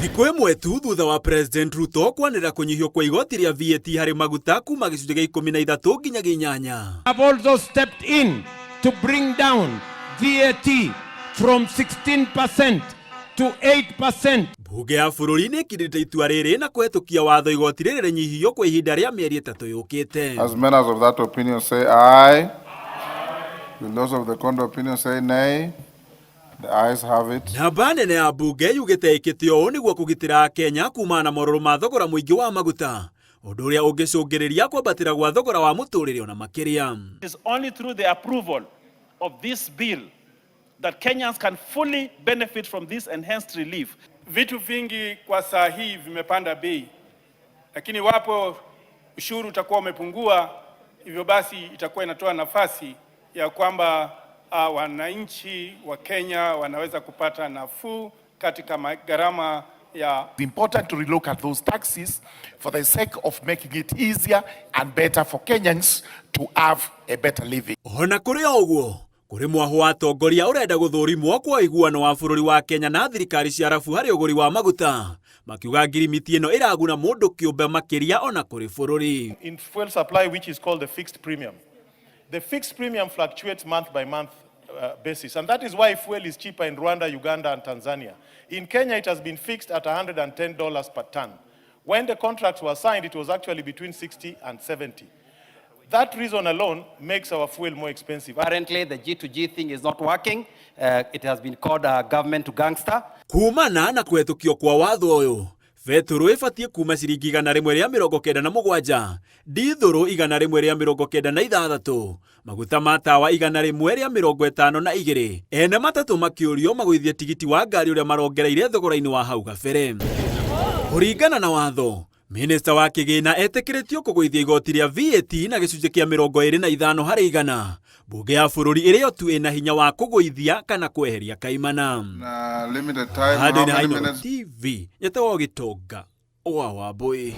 Thikũ ĩmwe tu thutha wa President Ruto kwanĩrĩra kũnyihio kwa igoti rĩa VAT harĩ maguta kuma gĩcunjĩ gĩa 13 nginya gĩa 8. Have also stepped in to bring down VAT from 16% to 8%. Mbunge ya bũrũri nĩ ĩkindĩrĩte itua rĩrĩ na kũhetũkia watho igoti rĩrĩ rĩnyihio kwa ihinda rĩa mĩeri 3 yũkĩte. As members of that opinion say aye. Will those of the contrary opinion say nay? The ayes have it. Namba nene ya mbunge yugĩte ĩkĩte ũũ nĩguo kũgitĩra Akenya kumana na morũrũ ma thogora mũingĩ wa maguta, ũndũ ũrĩa ũngĩcũngĩrĩria kwambatĩra gwa thogora wa mũtũrĩre ona makĩria. It is only through the approval of this bill that Kenyans can fully benefit from this enhanced relief. Vitu vingi kwa saa hii vimepanda bei, lakini wapo ushuru utakuwa umepungua, hivyo basi itakuwa inatoa nafasi ya kwamba wananchi wa Kenya wanaweza kupata nafuu katika gharama ya. It's important to relook at those taxes for the sake of making it easier and better for Kenyans to have a better living. Ona kũrĩ o ũguo, kũrĩ mwahũ wa atongoria ũrenda gũthũrimwo kwa ũiguano wa bũrũri wa Kenya na thirikari cia Arabu harĩ ũgũri wa maguta, makiuga ngirimiti ĩno ĩraguna mũndũ kĩũmbe makĩria ona kũrĩ bũrũri. In fuel supply, which is called the fixed premium. The fixed premium fluctuates month by month basis, and that is why fuel is cheaper in Rwanda, Uganda, and Tanzania. In Kenya, it has been fixed at $110 per ton. When the contracts were signed, it was actually between 60 and 70. That reason alone makes our fuel more expensive. Currently, the G2G thing is not working. It has been called government to gangster. Kumana na kũhetũkio kwa watho ũyũ, betũrũ ĩbatiĩ kuma ciringi 197, ndithũrũ 196, maguta ma tawa 152. Ene matatũ makĩũrio magũithie tigiti wa ngari ũrĩa marongereire thogora-inĩ wa hau gabere. Kũringana na watho, Minista wa kĩgĩna etĩkĩrĩtio kũgũithia igoti rĩa VAT na gĩcunjĩ kĩa 25 harĩ igana. Mbunge ya bũrũri ĩrĩa tu ĩna hinya wa kũgũithia kana kweheria kaimana. Na limited time. How Handũ-inĩ ha many Inooro minutes? TV, nyetagwo Gĩtonga wa Wambũi.